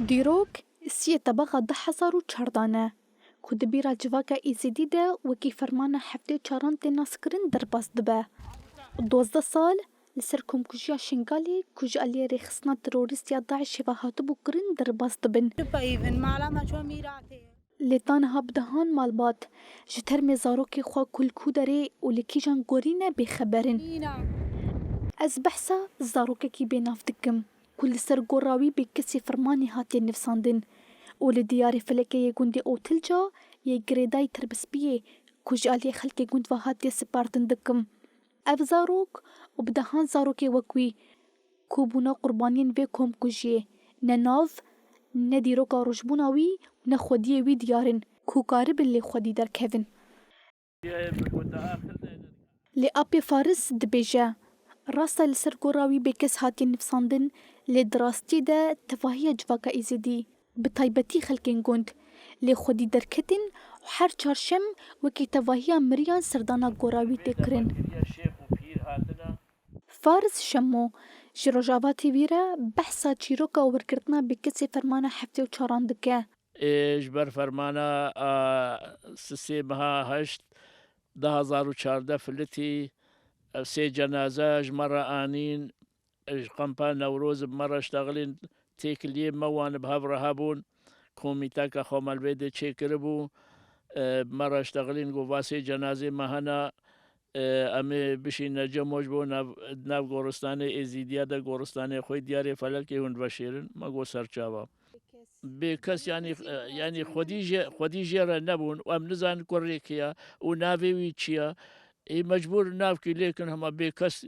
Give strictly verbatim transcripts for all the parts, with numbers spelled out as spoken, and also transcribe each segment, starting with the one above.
Dîrok siyê tebaxa du hezar û çardeh e, ku di bîra civaka Êzidî de wekî fermana heftê û çaran tê naskirin derbas dibe. Dozdeh sal li ser komkujiya Şingalê ku ji aliyê rêxistina terorîst ya DAIŞê ve hatibû kirin derbas dibin. Peyvin, mala me ço mîratê. Lê ta niha bi dehan malbat ji termê zarokê xwe ku li ku derê û li kîjan gorî ne bêxeber in. Nîna. Ez behsa zarokekî bênav dikim ku li ser gora wî bêkesî fermanî hatiye nivîsandin û li diyarê felekê yê gundê Otilca yê girêdayî Tirbisbiyê ku ji aliyê xelkê gund ve hatiye spartin dikim. Ev zarok û bi dehan zarokê wek wî ku bûne qurbaniyên vê komkujiyê, ne nav, ne dîroka rojbûna wî, ne xwediyê wî diyar in ku karibin lê xwedî derkevin. Lê Apê Faris dibêje, rast e li ser gora wî bêkes hatiye nivîsandin, lê di rastiyê de tevahiya civaka Êzidî, bi taybetî xelkên gund, lê xwedî derketin û her çarşem wekî tevahiya miriyan serdana gora wî tê kirin. Faris Şemo ji Rojava T V re behsa çîroka wergirtina bêkesê fermana heftê û çaran dike. Ê ji ber fermana a sisê meha heşt du hezar û çardeh filitî, ev sê cenaze ji me re anîn, ji kampa Newroz bi me re ştexilîn, têkiliyê me wan bi hev re hebûn, komîteka xwe me li vê dê çêkiribû, e, bi me re ştexilîn, got, va sê cenazê me hene, e, em ê bişîne cem, ji bo nav, nav goristanê Êzîdiya de goristanê xwe diyarê felekê hûn veşêrin. Me got, ser çava. Bê kes, yanî, e, yanî xwedî jê, xwedî jê re nebûn û em nizanin kurê kê ye û navê wî çi ye. Ê mecbûr navkî lêkin hema bê kes.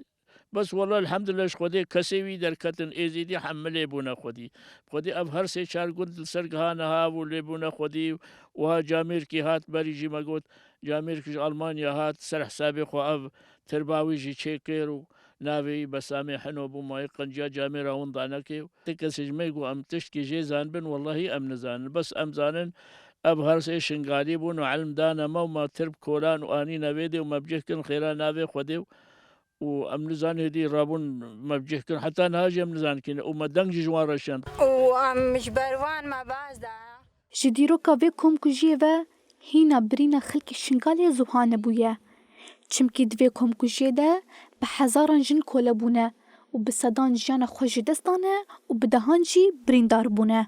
Bes wela elhamdulillah ji Xwedê kesê wî derketin, Êzîdî hemilê bûne xwedî. Xwedî ev her sê çar gund li ser giha niha û lê bûne xwedî. Wiha camêrkî hat, berî jî me got, camêrk ji Almanya hat, ser hesabê xwe ev tirba wî jî çêkir û navê wî Besamê Hino bû, mayê qenciya camêra winda nekê. Ti kesê ji me got, em tiştkî jê zanibin, wellahî em nizanin. Bes em zanin, ev her sê Şingalî bûn û elm dane me û me tirb kolan û anîne vê dê û me bi cih kirin xêra navê Xwedê û û em nizanin hêdî rabûn me bi cih kirin. Heta niha jî em nizanin kî ne û me deng jî ji wan re şand. Û em ji ber wan me baz da. Ji dîroka vê komkujiyê ve hîna birîna xelkê Şingalê ziwa nebûye. Çimkî di vê komkujiyê de bi hezaran jin kole bûne û bi sedan jiyana xwe ji dest dane û bi dehan jî birîndar bûne.